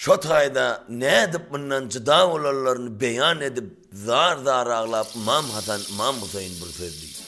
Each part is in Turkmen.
Şo taýda nädip mundan jyda bolanlaryny beýan edip, zar-zar aglap Ymam Hasan, Ymam Huseýin bir söz diýdi.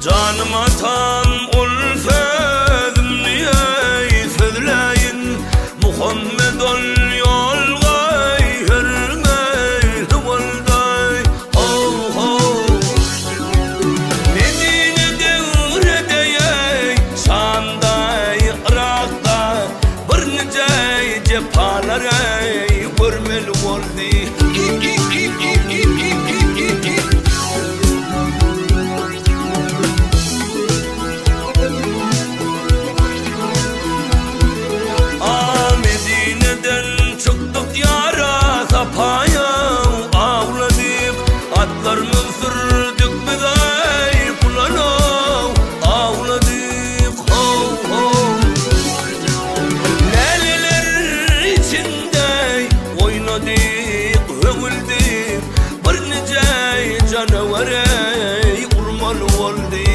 Janym atam ol sözümni eý sözläýin Muhammet ol ýolgaý hörmeli boldaý how how Medine döwredeý Şamdaý Yrakda Birnice jepalar eý görmeli boldy. A Medineden çykdyk ýara Sapaýa awladyk Atlarymyz sürdük biz aý Kulanow awladyk How-how Läleler içinde oýnadyk höwüldik Birnije janawere urmaly boldy.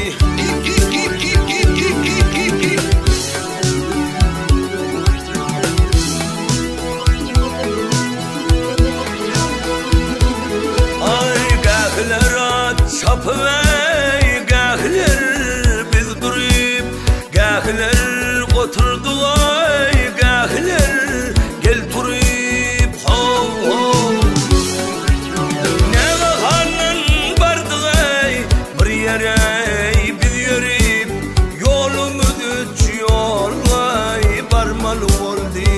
Aý gähler at çapyp eý gähler biz duryp Gähler oturdyk aý gähler gel turyp How-how Nägehandan bardyk eý bir ýere biz ýörip Ýolumyz üç ýol aý barmaly boldy.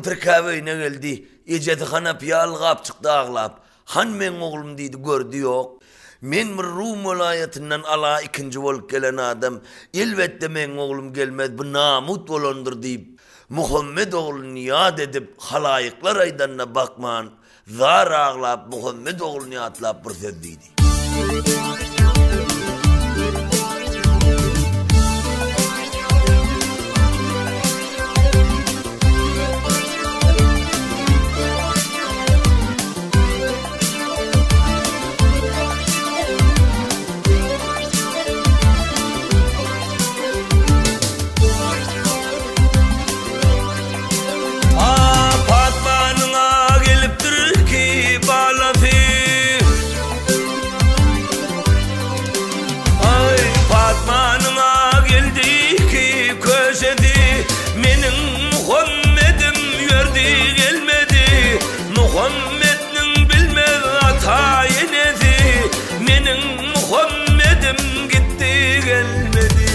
tirkäp öýüne geldi. Ejesi Hanapyýa ylgap çykdy aglap. Han meň oglum diýdi, gördi ýok. Men bir Rum welaýatyndan ala ikinji bolup gelen adam, elbetde meň oglum gelmez, bu namut bolandyr diýip, Muhammet ogluny ýat edip, halaýyklar aýdanyna bakman, Zar aglap Muhammet ogluny ýatlap bir söz diýdi. A Patmanyň-a gelipdir ki balasy. Aý, Patmanyň-a geldi ki köşesi. Meniň Muhammedim ýördi gelmedi. Muhammetniň bilmez ata-enesi. Meniň Muhammedim gitdi gelmedi.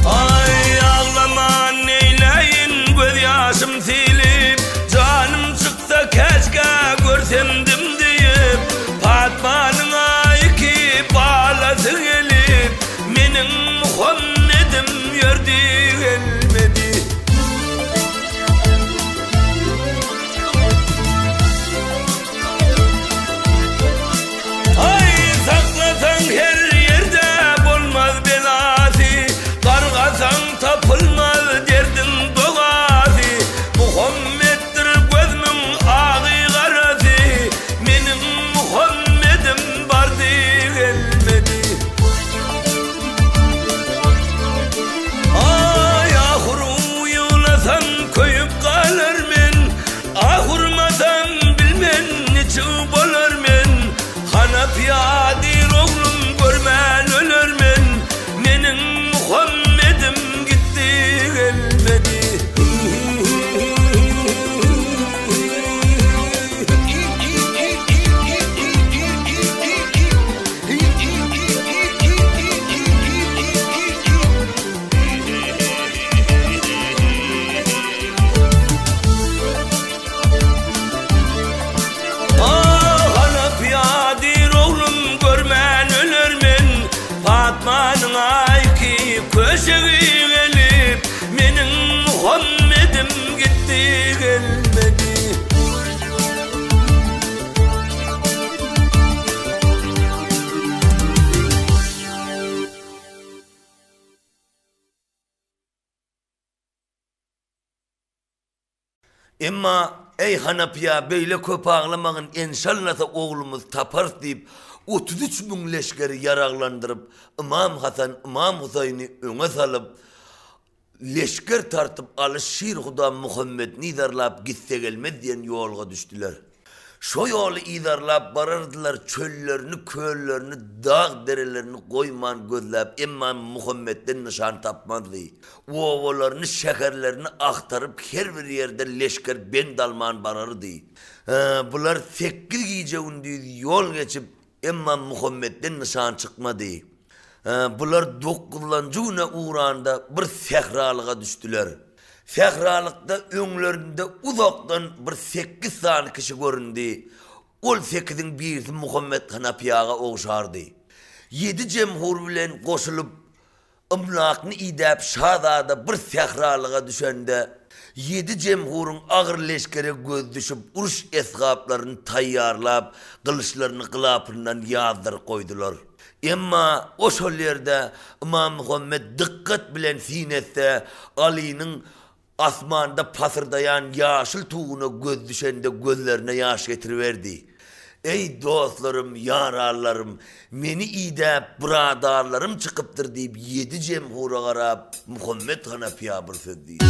Aý, aglaman neýläýin, gözýaşym silip, Janym çyksa käşgä görsemdim diýip, Patmanyň-a iki balasy gelip, Meniň Muhammedim ýördi gelmedi. Aý, saklasaň her ýerde bolmaz belasy, Gargasaň tapylmaz derdiň dogasy, Muhammetdir gözümiň agy-garasy, Meniň Muhammedim bardy gelmedi. Aý, ahyr ýyglasam köýüp galar men, Ah urmasam bilmen niçik bolar men, Hanapyýa diýr oglum görmän öler men, Meniň Muhammedim gitdi gelmedi. Ah, diýr oglum görmän öler men, Patmanyň aýky köşegi gelip, Meniň Muhammedim gitdi gelmedi. Emma, eý, Hanapyýa, beýle köp aglamagyn, enşallasa oglumyzy taparys diýip, 33 müň leşgeri ýaraglandyryp, Ymam Hasan, Ymam Husaýyny öňe salyp, leşger tartyp Aly Şir Huda Muhammetni yzarlap gitse gelmez diýen ýolga düşdüler. Şo ýoly yzarlap barardylar, çöllerini, köllerini, dag-derelerini goýman gözläp, emma Muhammetden nyşan tapmazdy. Obalaryny, şäherlerini agtaryp, her bir ýerde leşger bent alman barardy. Bular sekiz gije-gündiz ýol geçip, emma Muhammetden nyşan çykmady. Bular dokuzlanjy güne ugranda bir sähralyga düşdüler. Sähralykda öňlerinde uzakdan bir sekiz sany kişi göründi. Ol sekiziň birisi Muhammet Hanapyýaga ogşardy. Ýedi jemhur bilen goşulyp, Ymlakny idäp şazada bir sähralyga düşende, ýedi jemhuryň agyr leşgere gözi düşüp uruş esgaplaryny taýýarlap, gylyçlaryny gylapyndan ýazdyryp goýdular. Emma o şol ýerde Ymam Muhammet dykgat bilen syn etse, Alynyň Asmanda pasyrdaýan ýaşyl tuguna göz düşende gözlerine ýaş getiriberdi. Eý, dostlarym, ýaranlarym, meni idäp, byradarlarym çykypdyr diýip ýedi jemhura garap, Muhammet Hanapyýa bir söz diýdi.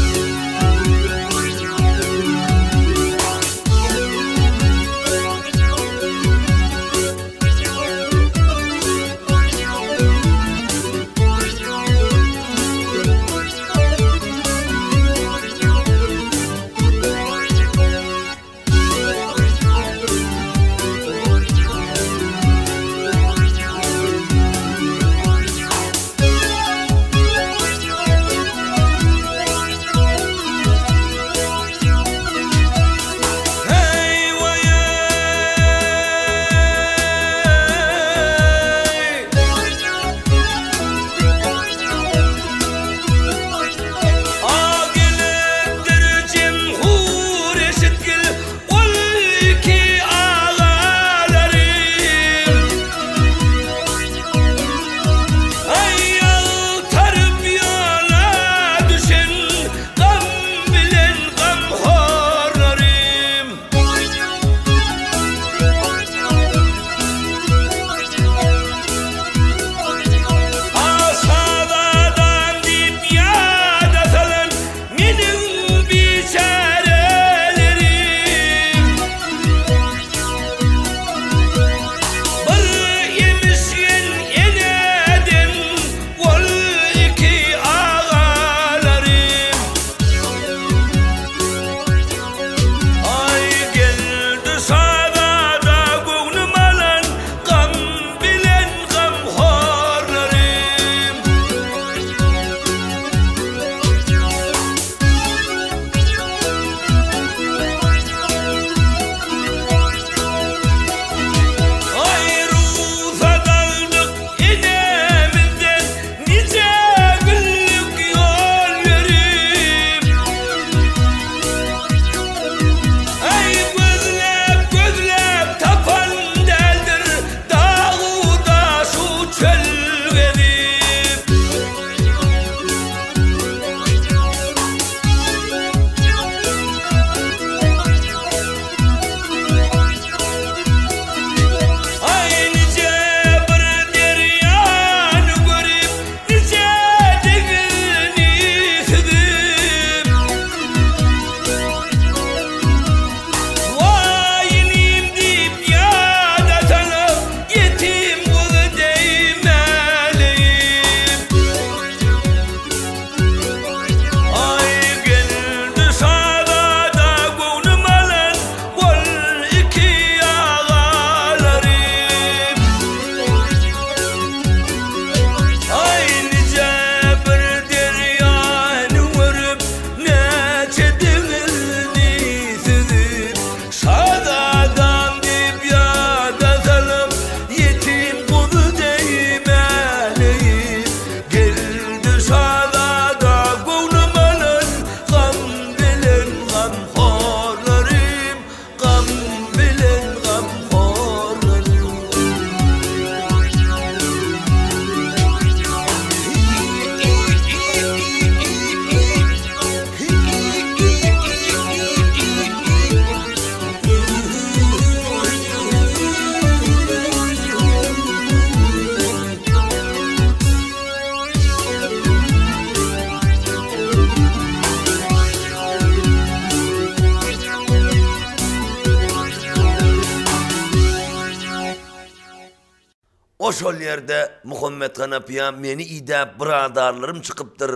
O şol ýerde Muhammet Hanapyýa meni idäp byradarlarym çykypdyr.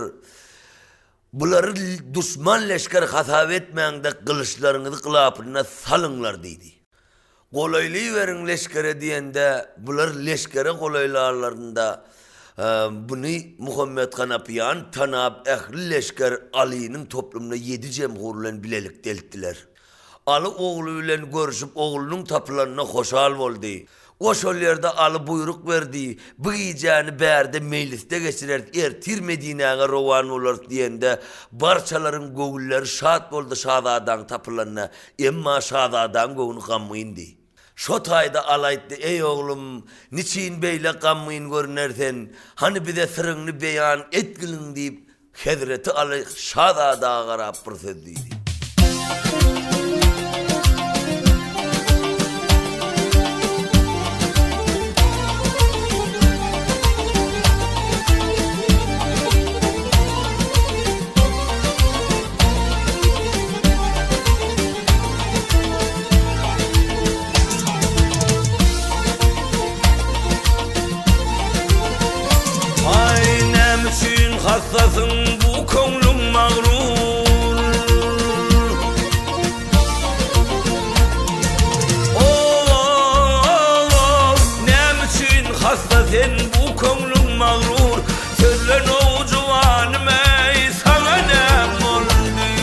Bulary duşman leşger hasap etmäň-de gylyçlaryňyzy gylapyna salyňlar diýdi. Golaýlyberiň leşgere diýende, bular leşgere golaýlarlarynda buny Muhammet Hanapyýany tanap ähli leşger Alynyň toplumyna ýedi jemhur bilen bilelikde eltdiler. Aly ogly bilen görüşip oglunyň tapylanyna hoşal boldy. O şol ýerde Aly buýruk berdi, Bu gijäni bärde meýlisde geçireris, ertir Medinäge rowan bolarys diýende, barçalaryň göwünleri şat boldy şazadaň tapylanyna, emma şazadaň göwni gamgyndy. Şo taýda Aly aýtdy, Eý oglum, niçin beýle gamgyn görüner sen, hany bize syryňny beýan etgiliň diýip, Hezreti Aly şazada garap bir söz diýdi. Aý, näme üçin hassasyň bu köňlüň magrur? O-o-o, näme üçin hassa sen bu köňlüň magrur? Sözle nowjuwanym eý, saňa näme boldy?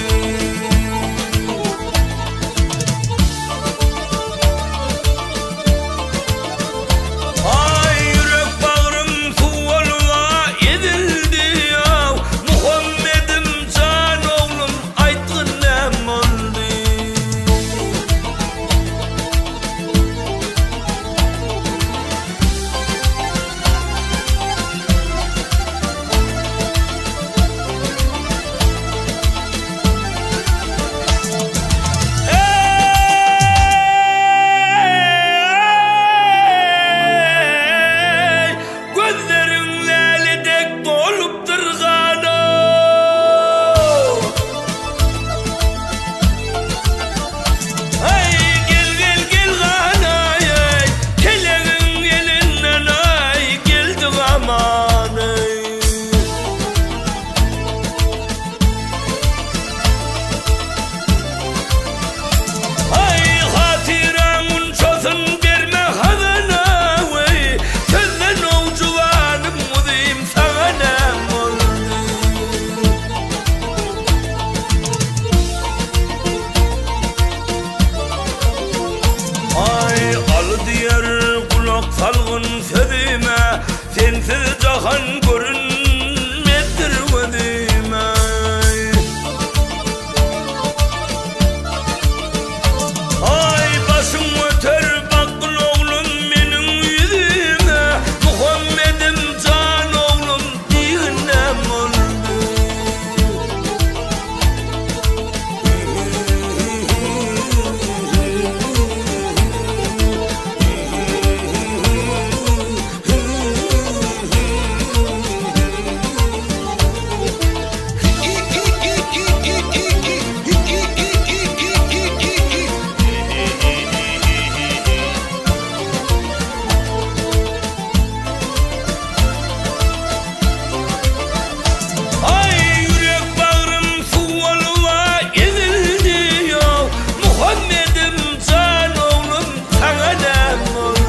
Aý ýürek bagrym suw boluba ezildi ýaw Muhammedim jan oglum aýtgyn näm boldy. Eý, gözleriň läle dek dolupdyr gana. Eý, gel, gel, gel gana, eý, kelegiň elinden, eý, geldi gaman, eý. Aý, hatyraň gunçasyn berme hazana, weý, Sözle nowjuwanym uzyn saňa näm boldy? Aý, Aly diýer, gulak salgyn sözüme, Sensiz jahan görünmezdir gözüme. Aý, başyň göter, bakgyn oglum meniň ýüzüme, Muhammedim jan oglum diýgin näm boldy? Aý, ýürek bagrym suw boluba ezildi ýow, Muhammedim jan oglum saňa näm boldy?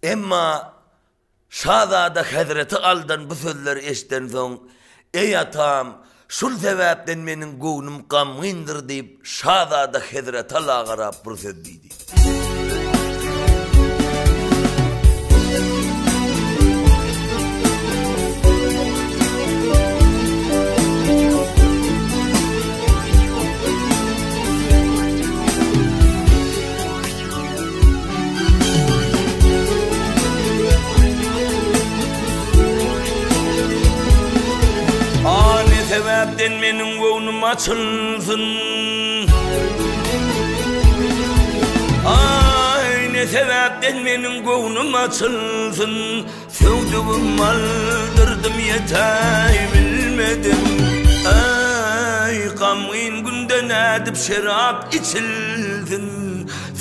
Emma şazada hezreti Alydan bu sözleri eşidensoň, Eý, atam, şul sebäpden meniň göwnüm gamgyndyr diýip, şazada hezreti Ala garap bir söz diýdi. A ne sebäpden meniň göwnüm açylsyn? ne sebäpden meniň göwnüm açylsyn, Söwdügim aldyrdym ýetäý bilmedim. Aý, gamgyn günde nädip şerap içilsin,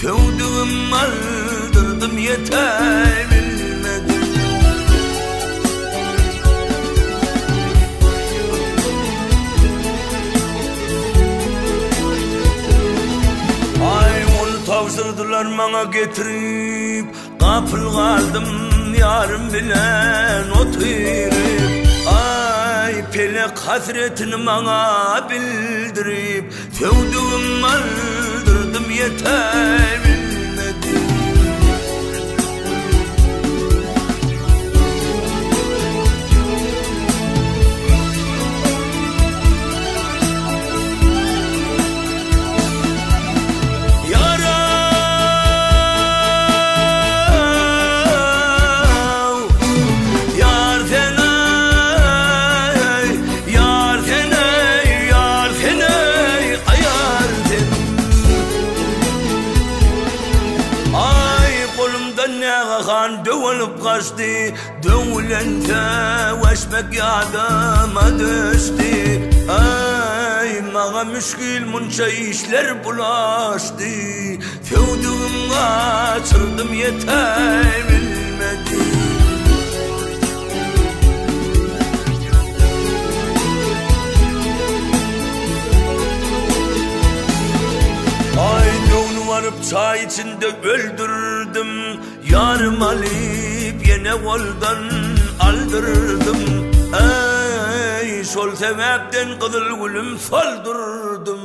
Söwdügim aldyrdym ýetäý bilmedim. Aý, ony tabşyrdylar maňa getirip, Gapyl galdym ýarym bilen otyryp, Aý, pelek hasretini maňa bildirip, Söwdügim aldyrdym ýetäý bilmedim. Ýaraw, ýar sen-eý, ýar sen-eý, ýar sen-eý, aýar sen. Aý, golumdan nägehan döw alyp gaçdy, Döw bilen söweşmek ýadyma düşdi. Aý, maňa müşgil munça işler bulaşdy. Söwdügim gaçyrdym ýetäý bilmedim. Aý, döwni baryp çaý içinde öldürdim. Ýarym alyp ýene goldan aldyrdym Eý, şol sebäpden gyzyl gülüm soldurdym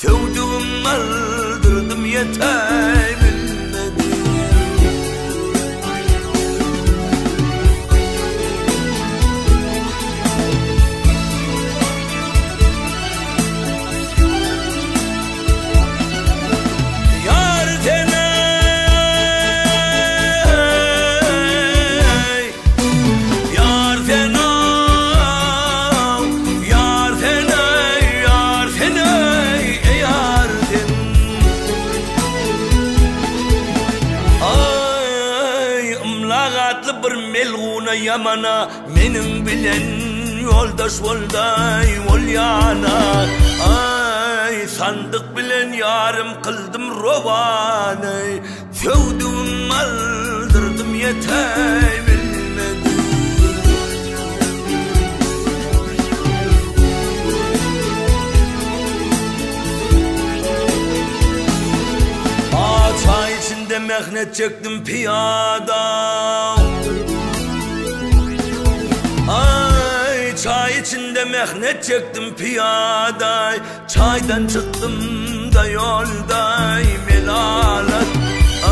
Söwdügim aldyrdym ýetäý bilmedim. Ýar sen-eý, ýar sen-ow, ýar sen-eý, ýar sen-eý, eý ýar sen. Aý, Ymlak atly bir melguna ýamana Meniň bilen ýoldaş boldaý ol ýana Aý, sandyk bilen ýarym kyldym rowany Söwdügim aldyrdym ýetäý bilmedim. A çaý içinde mähnet çekdim pyýada. Aý, çaý içinde mähnet çekdim pyýada, Çaýdan çykdym-da ýolda melalat.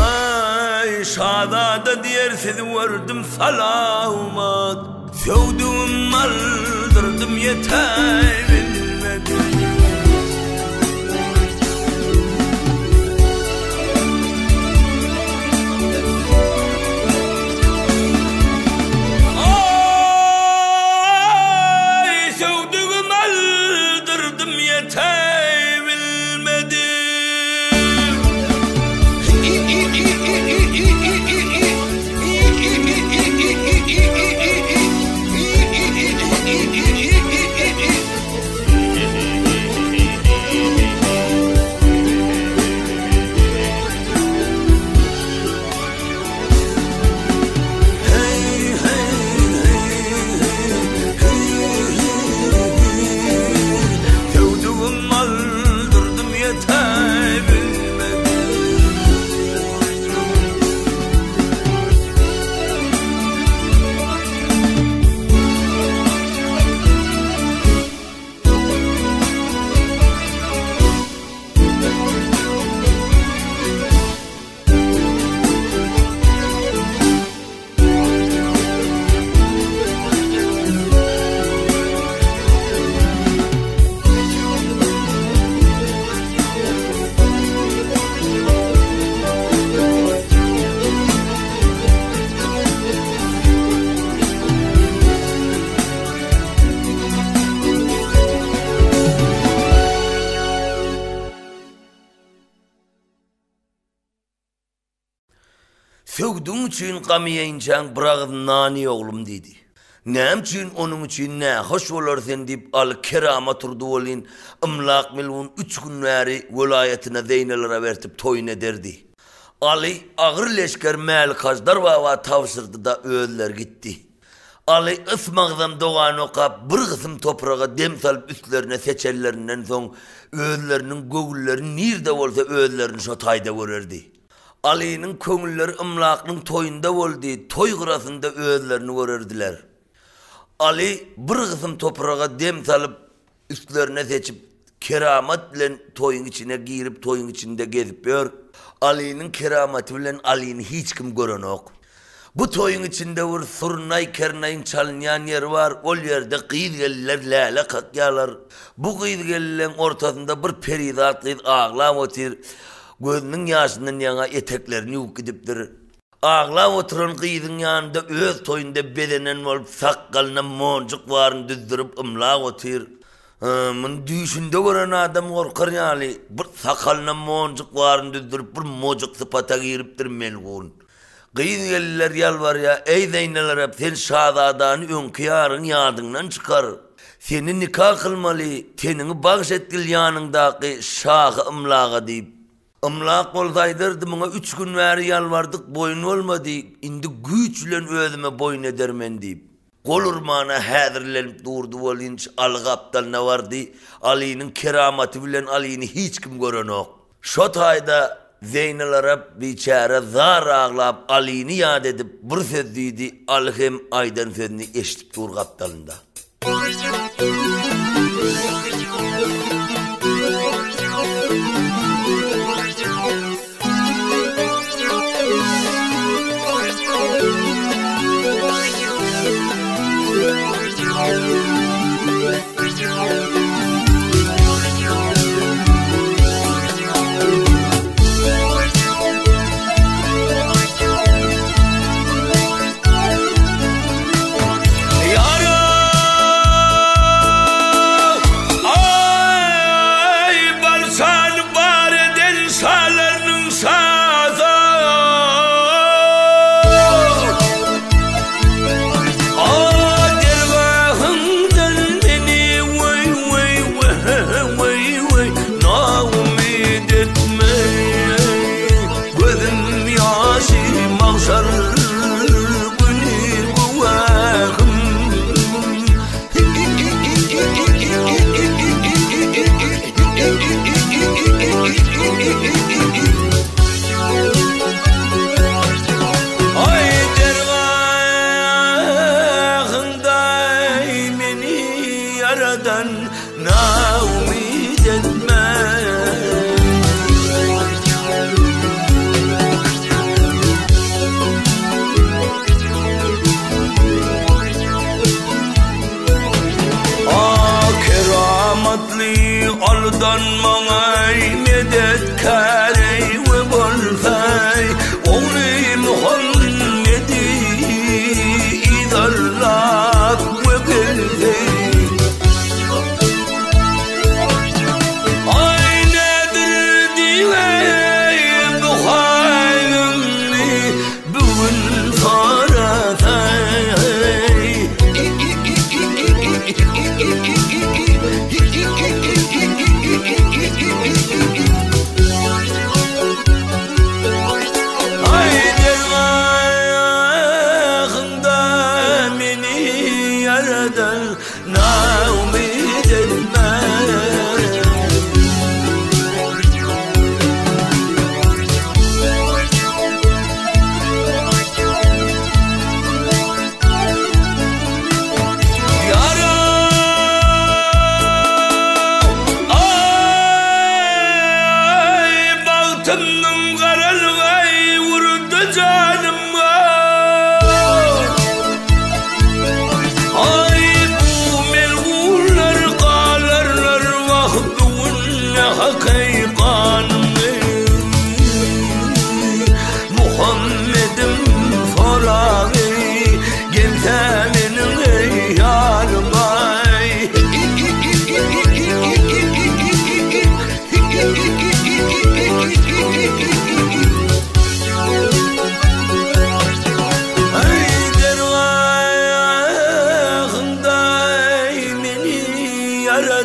Aý, şazada diýer sizi gördüm salamat. Söwdügim aldyrdym ýetäý bilmedim. Aý, söwdügim aldyrdym ýetäý bilmedim. Sögdügiň üçin gam iýeýinçäň bir agyz nan iý oglum diýdi. Näme üçin onuň üçin nähoş bolar sen diýip Aly keramat urdy welin, Ymlak melgun üç gün bäri welaýatyna Zeýnelarap ertip toýuny ederdi. Aly agyr leşger Mälik Aždar baba tabşyrdy-da özleri gitdi. Aly ysmagzam dogany okap bir gysym topraga dem salyp üstlerine seçenlerinden soň özleriniň göwünleri nirde bolsa özlerini şo taýda görerdi. Alynyň köňülleri Ymlaknyň toýunda boldy, toý gyrasynda özlerini görerdiler. Aly bir gysym topraga dem salyp Üstlerine seçip, keramat bilen toýuň içine girip, toýuň içinde gezip ýör. Alynyň keramaty bilen Alyny hiç kim görenok. Bu toýuň içinde bir surnaý-kernaýyň çalynýan ýeri bar, ol ýerde gyz-gelinler läle kakýarlar. Bu gyz-gelinleň ortasynda bir perizat gyz aglap otyr. Gözüniň ýaşyndan ýaňa eteklerini ýuwup gidipdir. Aglap oturan gyzyň ýanynda öz toýunda bezenen bolup, sakgalyna monjuk baryny düzdürip ymlap otyr. Muny düýşünde gören adam gorkar ýaly, bir sakalyna monjuk baryny düzdürip bir mojuk sypata giripdir melgun. Gyz-gelinler ýalbarýar, Eý, Zeýnelarap, sen şazadany öňki ýaryň ýadyňdan çykar. Seni nika kylmaly, teniňi bagş etgil ýanyňdaky şahy ymlaga diýip. Ymlak bolsa aýdardy, muňa üç gün bäri ýalbardyk, boýun bolmady, indi güýç bilen özüme boýun edermen diýip, gol urmana häzirlenip durdy welin, Aly gapdalyna bardy. Alynyň keramaty bilen Alyny hiç kim görenok. Şo taýda Zeýnelarap biçäre zar aglap Alyny ýat edip bir söz diýdi, Aly hem aýdan sözüni eşidip dur gapdalynda.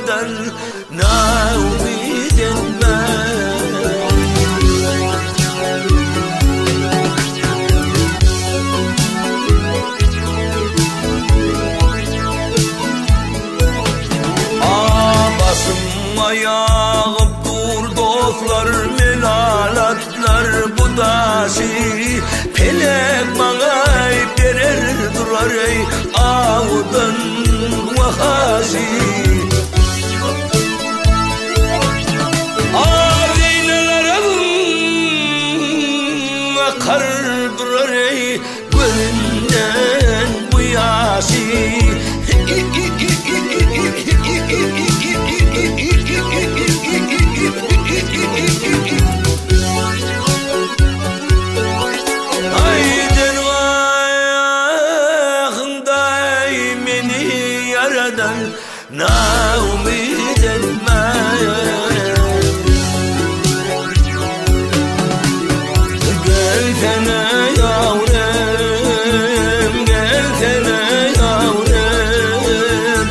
ýaradan naumyt etme. Ah başyma ýagyp dur dostlar melalatlar bu daşy pelek maňa berer durar eý awudan wahaşy. Ah zeýneleriň akar durar eý Gözünden bu ýaşy. Aý dergahyňda eý meni ýaradan naumyt etme. Gelsene ýarym, gelsene ýarym.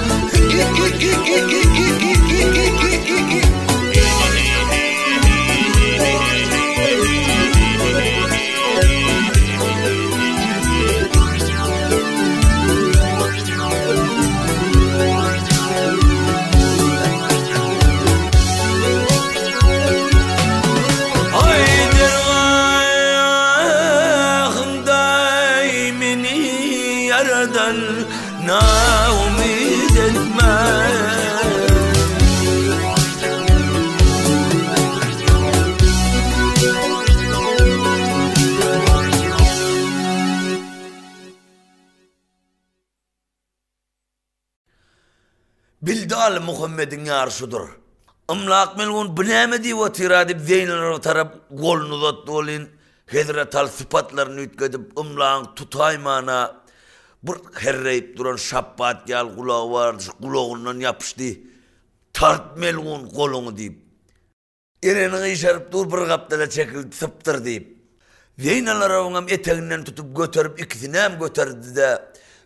Aý dergahyňda eý meni ýaradan naumyt etme. Bildi Aly Muhammediň ýary şudur. Ymlak melgun bu näme diýip otyr-a diýip Zeýnelowa tarap goluny uzatdy welin, Hezret Aly sypatlaryny üýtgedip, ymlagyň tutaýmana bir herreýip duran şapbat ýaly gulagy bardy, şu gulagyndan ýapyşdy. Tart melgun goluňy diýip. Ereni gyşaryp dur, bir gapdala çekil, sypdyr diýip. Zeýnalarowyňam eteginden tutup göterip ikisinem göterdi-de,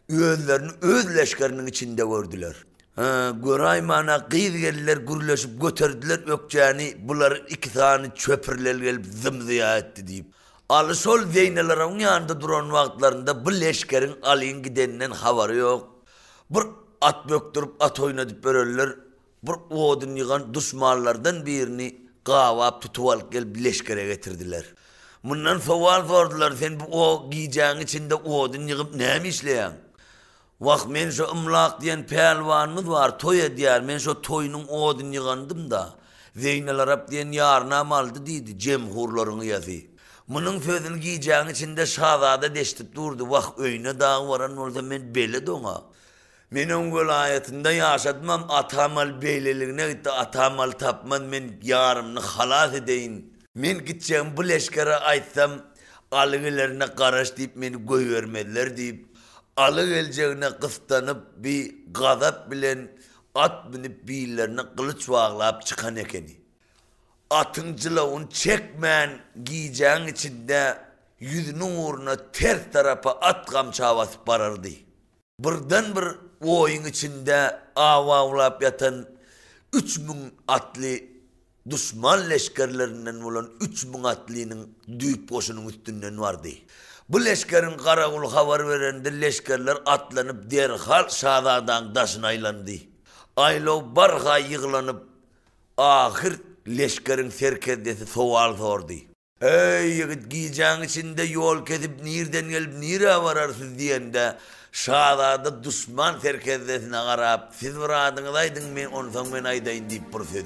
özlerini öz leşgeriniň içinde gördüler. Hä, göräýmana gyz-gelinler gürleşip göterdiler ökjäni, bulary iki sany çöpürlel gelip zym-zyýa etdi diýip. Aly şol Zeýnalarowyň ýanynda duran wagtlarynda bu leşgeriň Alyň gideninden habary ýok. Bir at bökdürip at oýnadyp ýörenler Bir odun ýygan duşmanlardan birini gabap tutup alyp gelip leşgere getirdiler. Mundan sowal sordular, sen bu o gijäň içinde odun ýygyp näme işleýäň? Wah, men şo Ymlak diýen pälwanymyz bar, toý edýär, men şo toýunyň odun ýygandym-da. Zeýnelarap diýen ýarynam aldy diýdi, jemhurlaryň yýasy. Munuň sözüni gijäň içinde şazada deşdip durdy, wah, öýüne dagy baran bolsa men belet oňa. Men oň welaýatynda ýaşadymam, atam al beýleligine gitdi, atam al tapmaz, men ýarymny halas edeýin. Men gitjegimi bu leşgere aýtsam, Aly gelerine garaş diýip meni goýbermezler diýip, Aly geljegine gyssanyp, bi gazap bilen at münüp billerine gylyç baglap çykan ekeni. Atyň jylawyny çekmän gijäň içinde ýüzüniň ugruna ters tarapa at gamça basyp barardy. Birden bir oýuň içinde aw awlap ýatan 3000 atly duşman leşgerlerinden bolan 3000 atlynyň düýp goşunyň üstünden bardy. Bu leşgeriň garawuly habar berende leşgerler atlanyp derhal şazadaň daşyna aýlandy. Aýlaw barha ýyglanyp, ahyr leşgeriň serkerdesi sowal sordy. Eý, ýigit, gijäň içinde ýol kesip nirden gelip nirä bararsyz diýende, şazada duşman serkerdesine garap, Siz bir adyňyzy aýdyň, men onsoň men aýdaýyn diýip bir söz.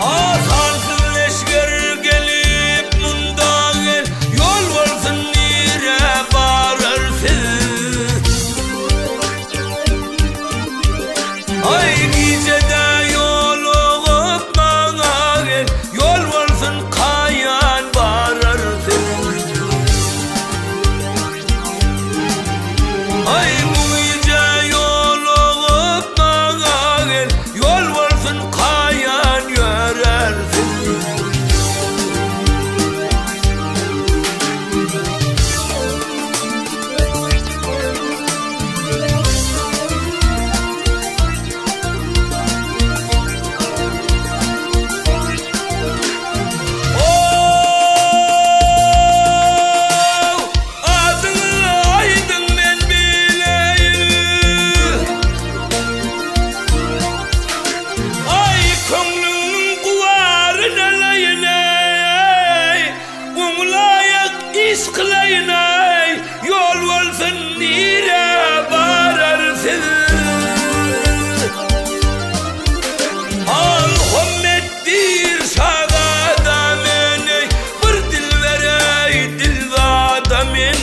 Asansyz leşger gelip munda gel, Ýol bolsun nirä barar siz. Aý gijede ýol. aýlaýyn-aý, ýol bolsun nirä barar siz? Al Muhammet diýr şazada men-eý, bir dilber-eý, dilzada men.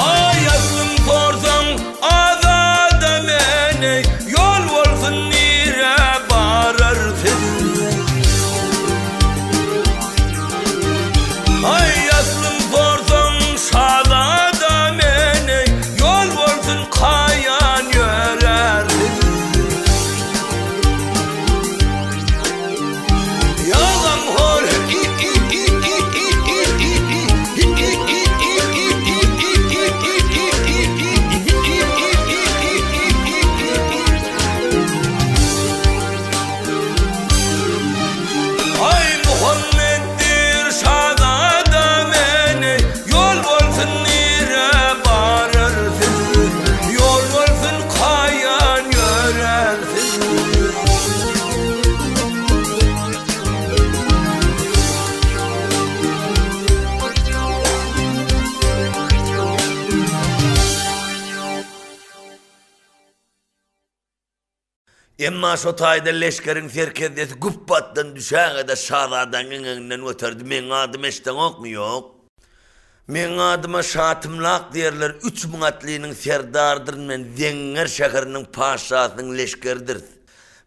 Aý aslym sorsaň azada men-eý, ýol bolsun nirä barar siz? Aý aslym sorsaň şazada men-eý, ýol bolsun kaýan ýörär siz? Ýagam hor. Aý Muhammetdir şazada meni, Ýol bolsun nirä barar siz, Ýol bolsun kaýan ýörär siz. Emma şo taýda leşgeriň serkerdesi güpbatdan düşäge-de şazadaň eňeginden göterdi, Meň adymy eşdeňokmy? Ýok. Meň adyma Şatymlak diýerler, 3000 atlynyň serdarydyryn men, Zeňňer şäheriniň patyşasynyň leşgeridiris.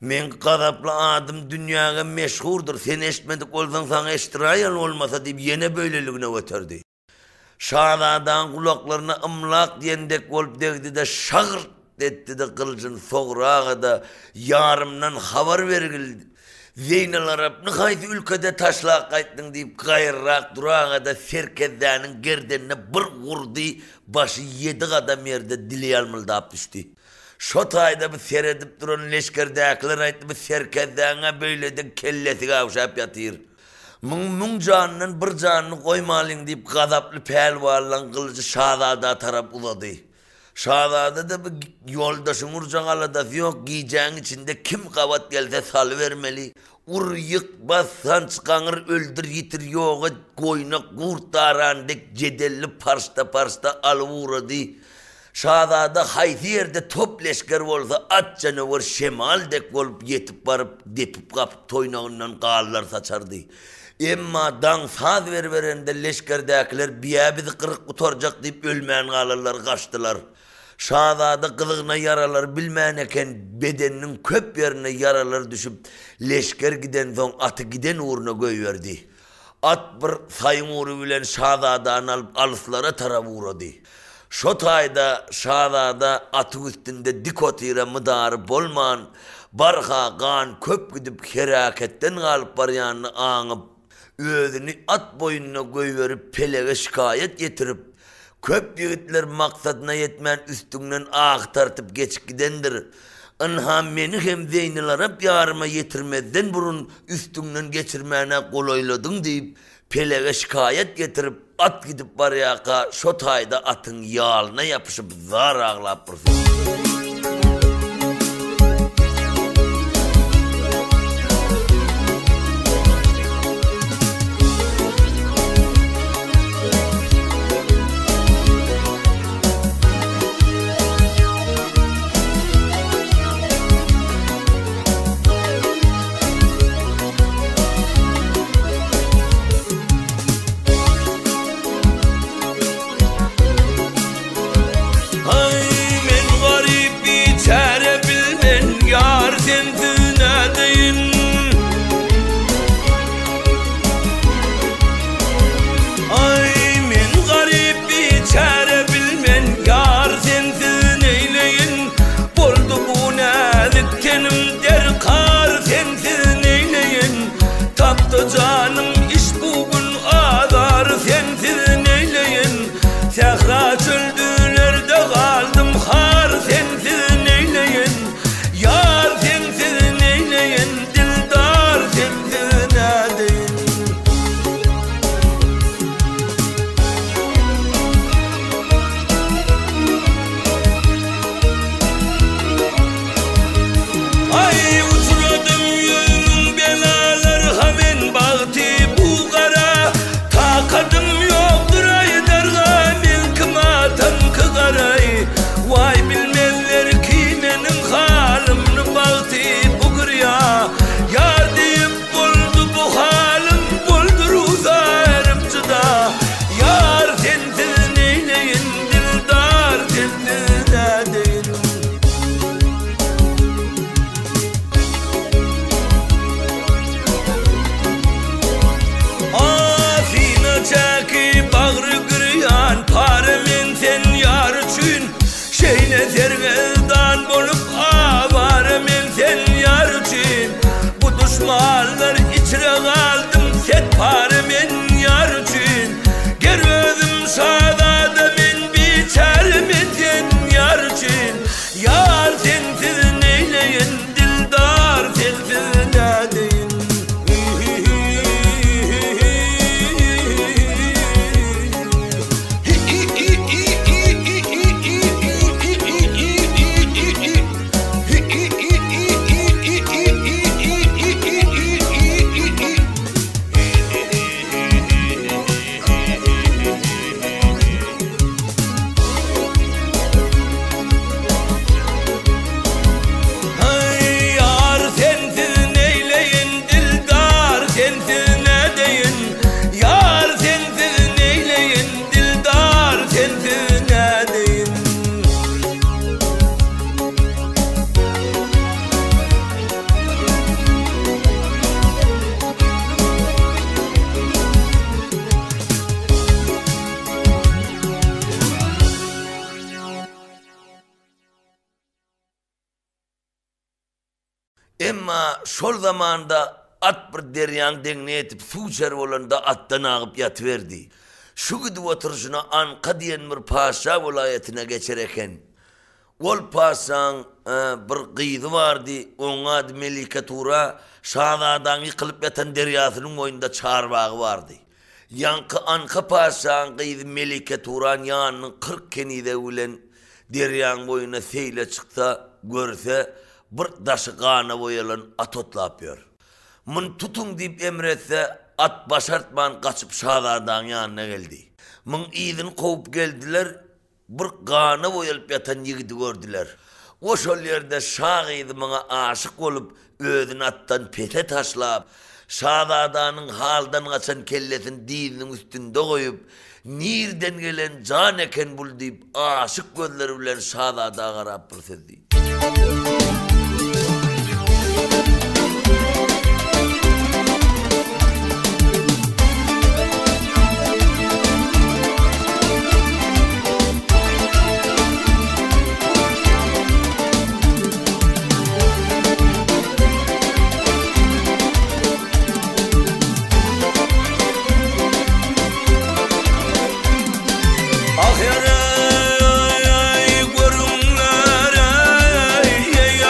Meň gazaply adym dünýäge meşhurdyr, sen eşitmedik bolsaň, saňa eşitdiräýen bolmasa diýip, ýene beýleligine göterdi. Şazadaň gulaklaryna ymlak diýen dek bolup degdi-de, şagyrt etdi-de, gylyjyny sograga-da, Ýarymdan habar bergil, Zeýnelarapny haýsy ülkede taşlap gaýtdyň diýip, gaýrarak duraga-da, serkezdäniň gerdenine bir urdy, başy ýedi gadam ýerde dili ýalmyldap düşdi. Şo taýda bu seredip duran leşgerdäkiler aýtdy, Bu serkezdäň-ä beýlede kellesi gäwşäp ýatyr. Muň müň janyndan bir janyny goýmalyň diýip, gazaply pälwanlaň gylyjy şazada tarap uzady. Şazada-da bu ýoldaşyň urjak aladasy ýok, gijäň içinde kim gabat gelse salybermeli. Ur, ýyk, bas, sanç, gaňyr, öldür, ýitir, ýok et, goýna gurt daran dek jedelli parçda-parçda alyp ugrady. Şazada haýsy ýerde top leşger bolsa, at janawar şemal dek bolup ýetip baryp, depip-gapyp toýnagyndan ganlar saçardy. Emma daň saz beriberende leşgerdäkiler biýä bizi gyryp gutarjak diýip ölmän galanlar gaçdylar. Şazada gyzygyna ýaralary bilmän eken, bedeniniň köp ýerine ýaralar düşüp, leşger gidensoň aty giden ugruna goýberdi. At bir saýyň ugry bilen şazadany alyp alyslara tarap ugrady. Şo taýda şazada atyň üstünde dik otyra mydary bolman, barha gan köp gidip heräketden galyp barýanyny aňyp, özüni at boýnuna goýberip pelege şikaýat ýetirip, Köp ýigitler maksadyna ýetmän üstüňden ah tartyp geçip gidendir. Ynha meni hem Zeýnelarap ýaryma ýetirmezden burun üstüňden geçirmäne golaýladyň diýip, pelege şikaýat getirip, at gidip barýarka şo taýda atyň ýalyna ýapyşyp zar aglap bir Aý, men garyp. Emma şol zamanda at bir derýaň deňine ýetip suw içer bolanda atdan agyp ýatyberdi. Şu gidip oturyşyna Anka diýen bir patyşa welaýatyna geçer eken. Ol patyşaň bir gyzy bardy, oň ady Melike Tura, şazadaň ýykylyp ýatan derýasynyň boýunda çarbagy bardy. Ýaňky Anka patyşaň gyzy Melike Turan ýanynyň 40 kenizegi bilen derýaň boýuna seýle çyksa, görse, bir daşy gana boýalan at otlap ýör. Muny tutuň diýip emr etse, at başartman gaçyp şazadaň ýanyna geldi. Muň yzyny kowup geldiler, Bir gana boýalyp ýatan ýigidi gördüler. O şol ýerde şa gyzy muňa aşyk bolup, özüni atdan pese taşlap, şazadanyň haldan gaçan kellesini dyzynyň üstünde goýup, Nirden gelen jan eken bul diýip, aşyk gözleri bilen şazada garap bir söz diýdi. Ah ýareý, görüňler-eý, eý-eý.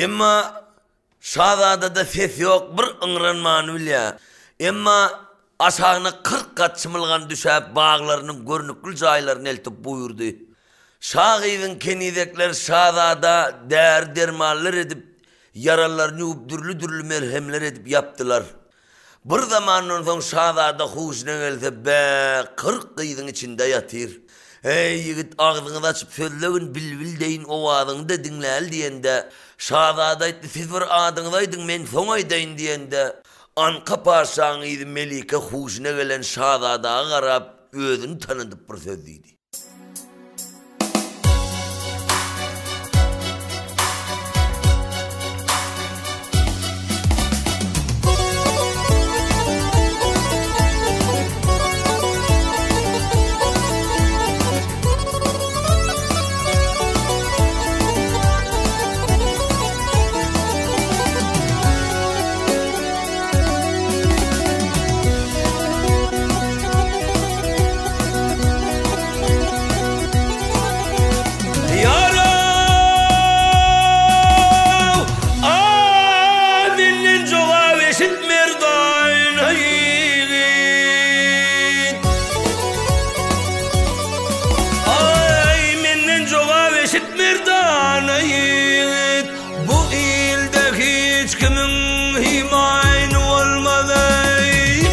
Emma şazadada ses ýok, bir yňranmany bilýär. Emma aşagyna 40 gat çymylgan düşäp baglarynyň görnükli jaýlaryna eltip buýurdy. Şa gyzyň kenizekleri şazada däri-dermanlar edip, ýaralaryny ýuwup dürli-dürli merhemler edip ýapdylar. Bir zamandan soň şazada huşuna gelse, bä, 40 gyzyň içinde ýatyr. Eý, ýigit, agzyňyzy açyp sözlegin, bilbil deýin owazyňy-da diňläli diýende, şazada aýtdy, siz bir adyňyzy aýdyň, men soň aýdaýyn diýende, Anka patyşaň gyzy Melike huşuna gelen şazadaga garap, özüni tanadyp bir söz diýdi. Ýaraw, a menden jogap eşit merdana ýigit. Aý, menden jogap eşit merdana ýigit. Bu ilde hiç kimiň himaýyny bolmaz eý.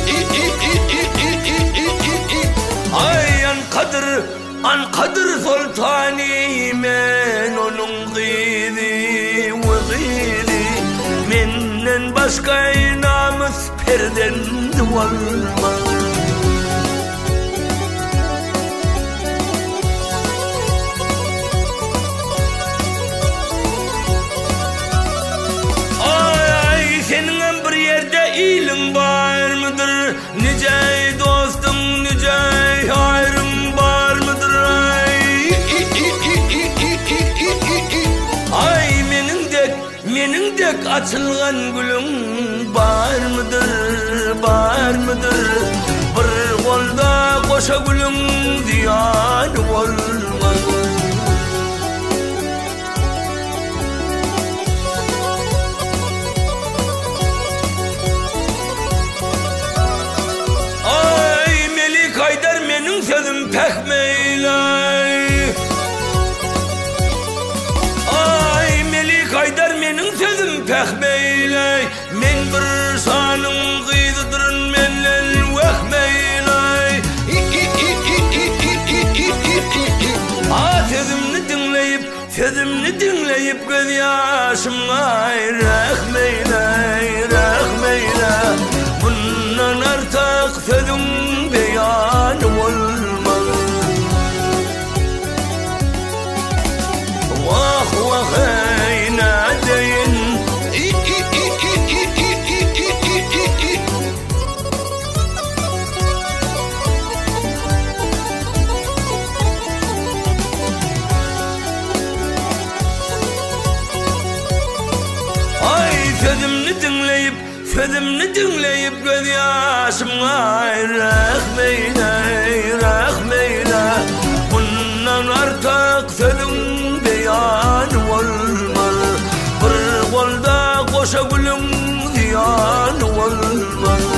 Aý, Ankadyr, Ankadyr soltany men onuň gyzy we gyzy. Menden başga namys perzendi bolmaz. Aý, seniňem bir ýerde iliň barmydyr? Nije dostuň, nije ýaryň barmydyr? Aý, aý, meniň dek, meniň dek açylgan gülüň barmydyr, barmydyr? Bir golda goşa gülüň zyýany bolmaz. Aý, Melik aýdar meniň sözüm pähm eýläý. Aý, Melik aýdar meniň sözüm pähm eýläý. Men bir şanyň gyzydyryn menden wehm eýläý. A sözümni diňleýip, Sözümni diňleýip gözýaşymga Rehm eýle, rehm eýle Mundan artyk sözüň beýany bolmaz Wah wah eý nädeýin Aý sözümni diňleýip, sözümni diňleýip gözýaşymga Rehm eýle, rehm eýle Mundan artyk sözüň beýany bolmaz Bir golda goşa gülüň zyýany bolmaz.